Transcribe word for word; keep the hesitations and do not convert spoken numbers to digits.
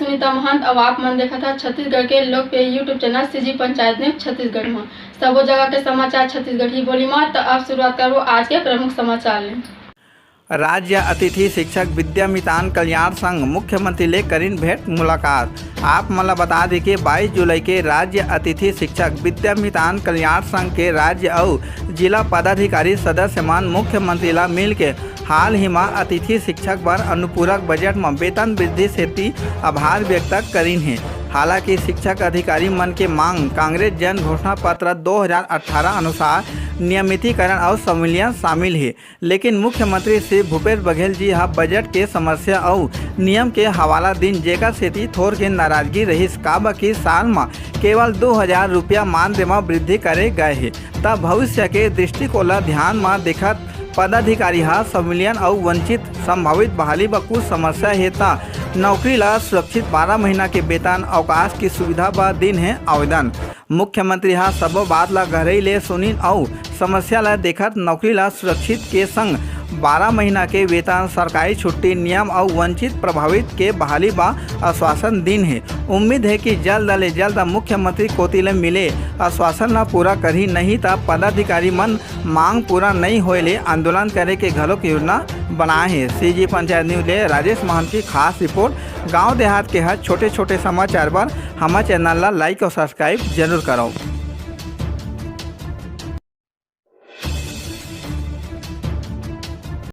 सुनीता महंत, अउ आप मन देखत हव छत्तीसगढ़ के लोकप्रिय YouTube channel CG panchayat news Chhattisgarh म। सबो जगह के समाचार छत्तीसगढ़ी बोली म। त अब शुरुआत करबो आज के प्रमुख समाचार ले। राज्य अतिथि शिक्षक विद्यामितान कल्याण संघ मुख्यमंत्री ले करिन भेंट मुलाकात। आप मन ल बता दे के बाईस जुलाई के राज्य अतिथि शिक्षक विद्यामितान कल्याण संघ के राज्य अउ जिला पदाधिकारी सदस्य मन मुख्यमंत्री ल मिल के हाल ही म अतिथि शिक्षक बर अनुपूरक बजट म वेतन वृद्धि सेती आभार व्यक्त करिन हे। हालांकि शिक्षक अधिकारी मन के मांग कांग्रेस जन घोषणा पत्र दो हज़ार अठारह अनुसार नियमितीकरण अउ संविलियन शामिल हे, लेकिन मुख्यमंत्री श्री भूपेश बघेल जी ह बजट के समस्या अउ नियम के हवाला दिन, जेकर सेती थोर के नाराजगी रहिस, काबर कि साल म केवल दो हज़ार रुपया मानदेय म वृद्धि करे गए हे। त भविष्य के दृष्टिकोण ल ध्यान म देखत पदाधिकारी ह संविलियन अउ वंचित संभावित बहाली बर कुछ समस्या हे, त नौकरी ल सुरक्षित बारह महीना के वेतन अवकाश की सुविधा बर दिन हे आवेदन। मुख्यमंत्री ह सबो बात ल गहरई ले सुनिन अउ समस्या ल देखत नौकरी ल सुरक्षित के संग बारह महीना के वेतन, सरकारी छुट्टी नियम अउ वंचित प्रभावित के बहाली बर आश्वासन दिन हे। उम्मीद हे कि जल्द ले जल्द मुख्यमंत्री कोति ले मिले आश्वासन ल पूरा करही, नहीं त पदाधिकारी मन मांग पूरा नइ होए ले आंदोलन करे के घलोक योजना बनाए हे। सीजी पंचायत न्यूज ले राजेश महंत की खास रिपोर्ट। गांव देहात के हर छोटे-छोटे समाचार बर हमर चैनल ला like और subscribe जरूर करव।